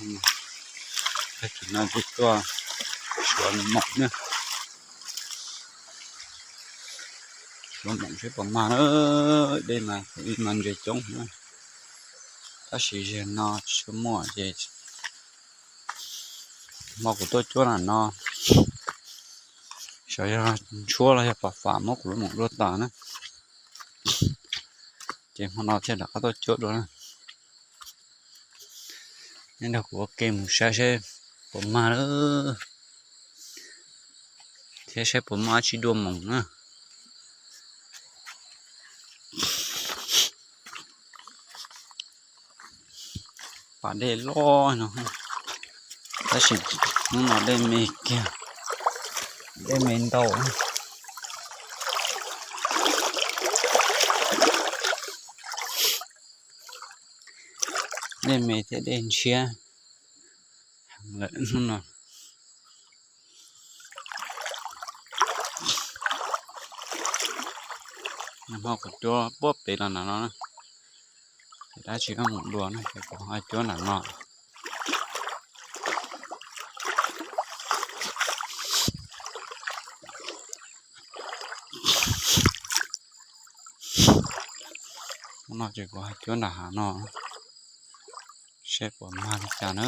Tag kis no ces tuaj suav moom na. Suav moom seb puas mag na. Dej mas kuv ib mas ntses coob na, tab sis zaum no tsis muaj ces hmo kuv tuaj cuab nram no, xyov yog ntshuab los yog pom fam muab kuv lub moom dua tas na, ces hmo no thiaj rov qab tuaj cuab dua na. Nyob nrog kuv ua ke mus saib seb puas mag lawm thiab saib puas muaj dab tsi dua moom na. Pas dej loj no, tab sis hnub no dej me kiag, dej me ntau. Dej me thiab dej ntshiab heev lawm hnub no. Nag hmo kuv cuab puag pem los nram no, ces tab sis koj mus dua no ces kuv ho cuab nram no. Hnub no ces kuv ho cuab nram hav no, seb puas mag li cas na.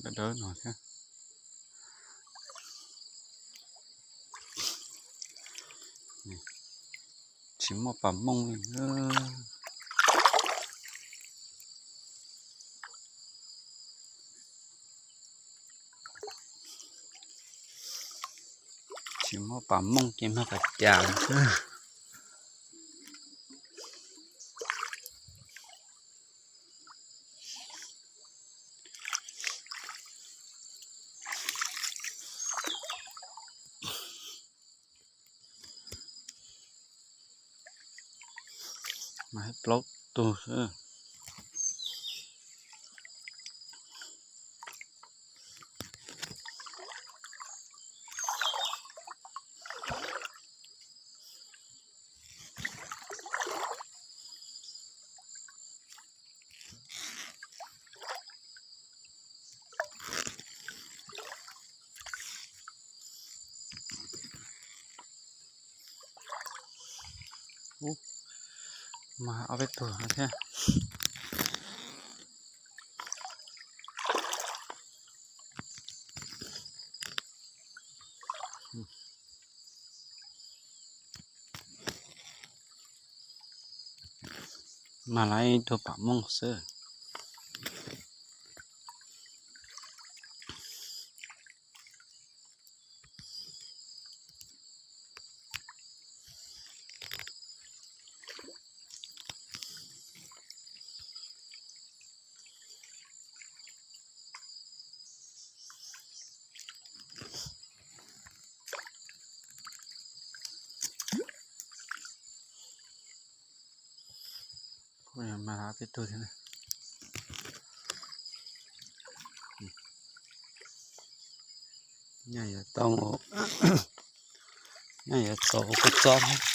Dawb dawb no thiab. Tsis muaj pas mooj li. Tsis muaj pas mooj ces mag pas cas xwb. Mas plaub tug xwb. Ub, mas ob peb tug thiab. Mas lawv ib tug pam mooj xwb. Mas peb tug thiab. Nyaj yuav tau, nyaj yuav txaus kua txob thiab.